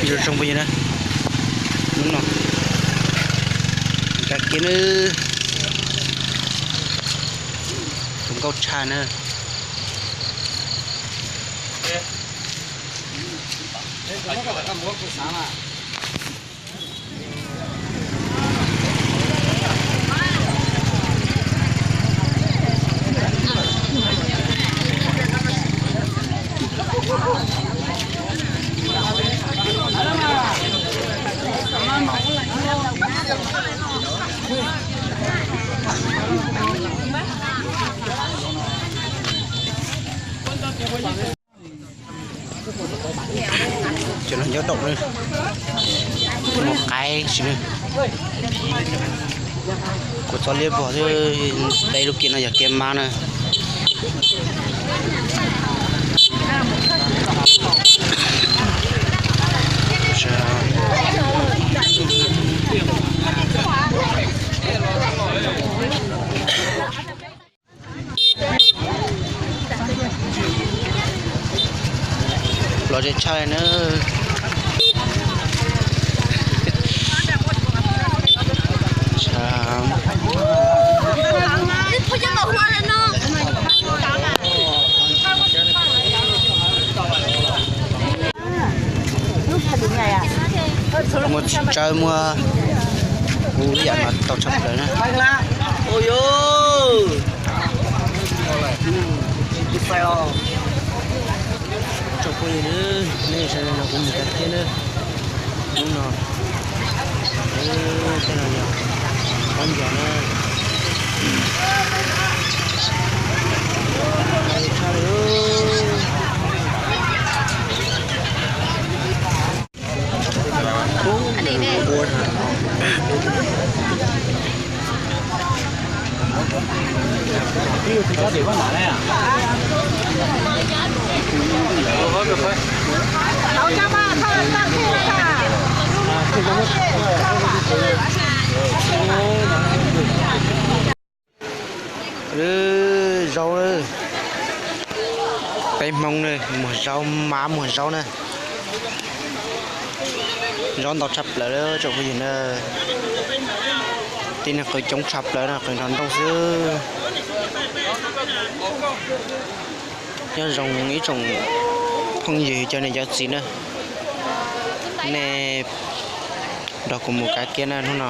Zoo phooj ywg na, hnub no kab kiab na, zoo nkauj tshaj na. Cov no nyob daum na, mus qaib si na. Kuv txog liab vog xwb, peb lub kiab no yog kiab mab na. Lom zem tshaj li na. Muaj txiv tsawb, muaj ub yam no tau tshaj plaws na. Tsoom phooj ywg na, nej sawv daws nrog kuv mus kab kiab na. Hnub no, tej no yog qaib ncaws na. Tshaj li. Zaub, peb Hmoob na, muag zaub, mab muag zaub na. Zaub ntau tshaj plaws li tsoom phooj ywg na. Tib neeg qw coob tshaj plaws na, qw nrog nrooj xwb. Nyob zoo ib tsoom phooj ywg cov niam cov txiv na, nej nrog kuv mus kab kiab na hnub no.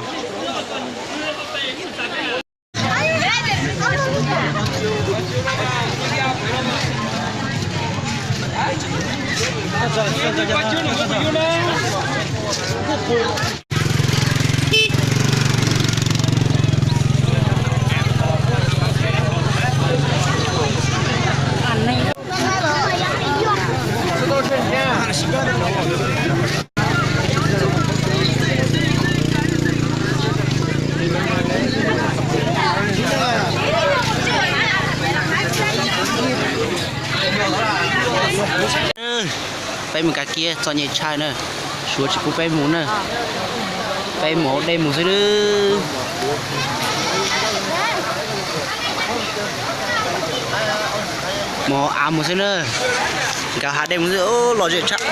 Peb mus kab kiab txom nyem tshaj na, Suav tsis pub peb mus na, peb mus hauv dej mus xwb. Mus hauv av mus xwb na, nkag hav dej mus xwb, lom zem tshaj.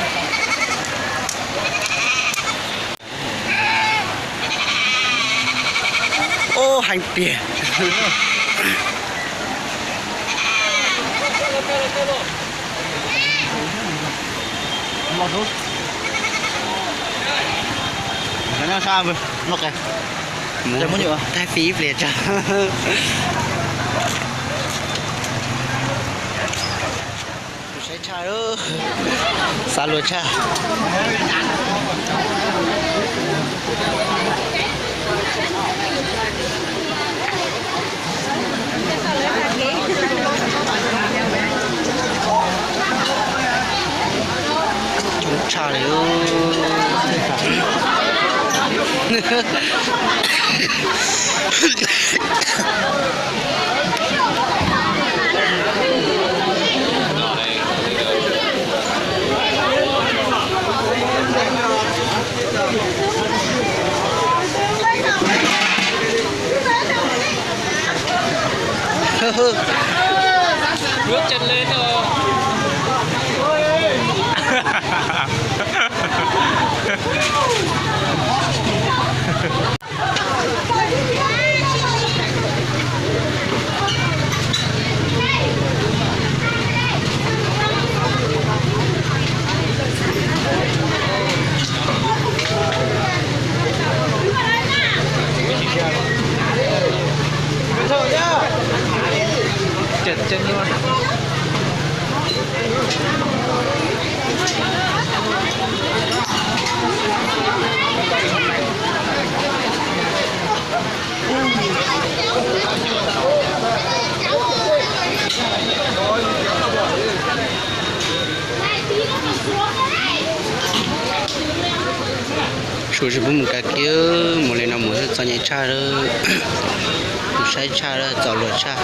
Ub, heev tiag. Thaij fib ib pliag tso. Saib tshaj, xav luag tshaj. Coob tshaj li. Suav tsis pub mus kav kiag, mus li no mus txom nyem tshaj lawm, mus saib tshaj lawm, txom luag tshaj.